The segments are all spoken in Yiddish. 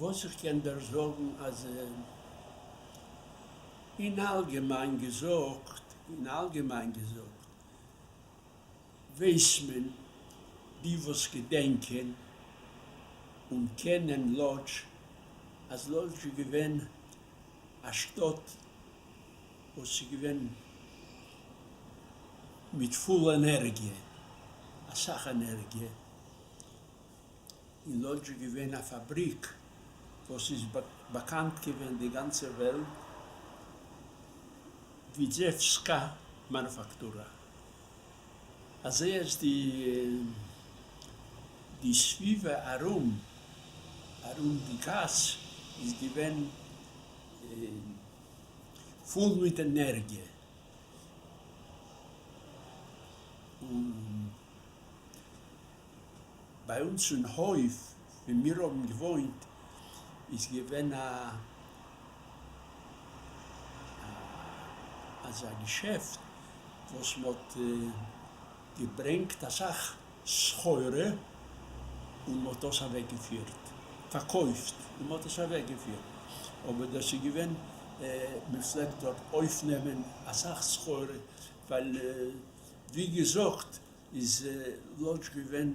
וואס איך קען דיר זאגן אז אין אלגעמיין געזאגט, אין אלגעמיין געזאגט, ווייס מען, די וואס געדענקען און קענען לאדזש, אז לאדזש איז געווען א שטאט וואס איז געווען מיט פול ענערגיע, אסאך ענערגיע. אין לאדזש איז געווען א פאבריק וואס איז באקאנט געווען די גאנצע וועלט, ווידזעווסקא מאנופאקטורא. אזוי אז די די סביבה ארום ארום די גאס איז געווען פול מיט ענערגיע, און ביי אונז אין הויף ווי מיר האבן געוואוינט איז געווען א אזא געשעפט וואס מ'האט געברענגט אסאך סחורה און מ'האט דאס אוועקגעפירט, פארקויפט און מ'האט עס אוועקגעפירט, אבער דאס איז געווען מ'פלעגט דארט אויפנעמען אסאך סחורה ווייל ווי געזאגט איז לאדזש געווען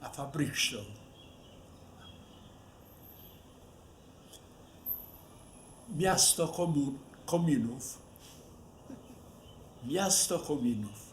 א פאבריק שטאט. Miasto kominów. Miasto kominów.